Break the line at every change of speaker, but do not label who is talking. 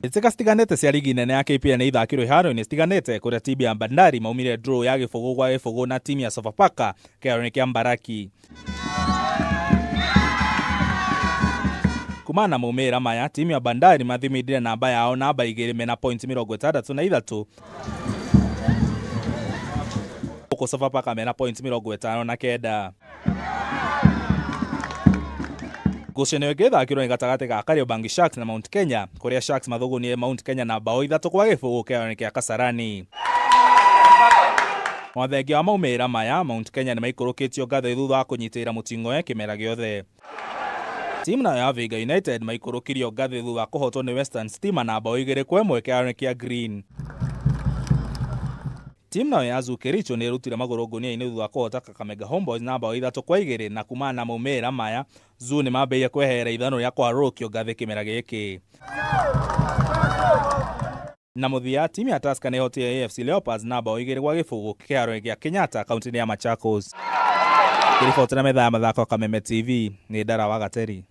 Mbĩtĩka citiganĩte cia rigi nene ya KPL nĩ ithakirwo iharo-inĩ citiganĩte kũrĩa timu ya Bandari maumire draw ya gĩbũgũ gwa gĩbũgũ na timu ya Sofapaka kĩharo-inĩ kĩa Mbaraki. Kumana na maumĩrĩra maya, timu ya Bandari mathimindire namba yao namba 2 mena points 63, gũkũ Sofapaka mena points 59. Ngucanio ĩngĩ ĩthakirwo nĩ gatagatĩ ga Kariobangi Sharks na Mount Kenya, kũrĩa Sharks mathũgũnire Mount Kenya na mbaũ 3-0 kĩharo-inĩ kĩa Kasarani. Ona thengia wa maumĩrĩra maya, Mount Kenya nĩmaikũrũkĩtio ngathĩ thutha wa kũnyitĩrĩra mũting'oe kĩmera gĩothe. Timu nayo ya Vihiga United maikũrũkirio ngathĩ thutha wa kũhotwo nĩ Western Stima na mbaũ 2-1 kĩharo-inĩ kĩa Green. Timu nayo ya Zoo Kericho nĩ ĩrutire magũrũ ngũnia-inĩ thutha wa kũhota Kakamega Homeboyz na mbaũ 3-2 na kumana na maumĩrĩra maya, Zoo nĩ mambĩrĩirie kweherera ithanwa rĩa kũharũrũkio ngathĩ kĩmera gĩkĩ. Na mũthia, timu ya Tusker nĩ ĩhotire AFC Leopards na mbaũ 2-0 kĩharo-inĩ gĩa Kenyatta kaunti-inĩ ya Machakos. Ngĩribotera metha ya mathako Kameme TV, nĩ Ndara wa Gateri.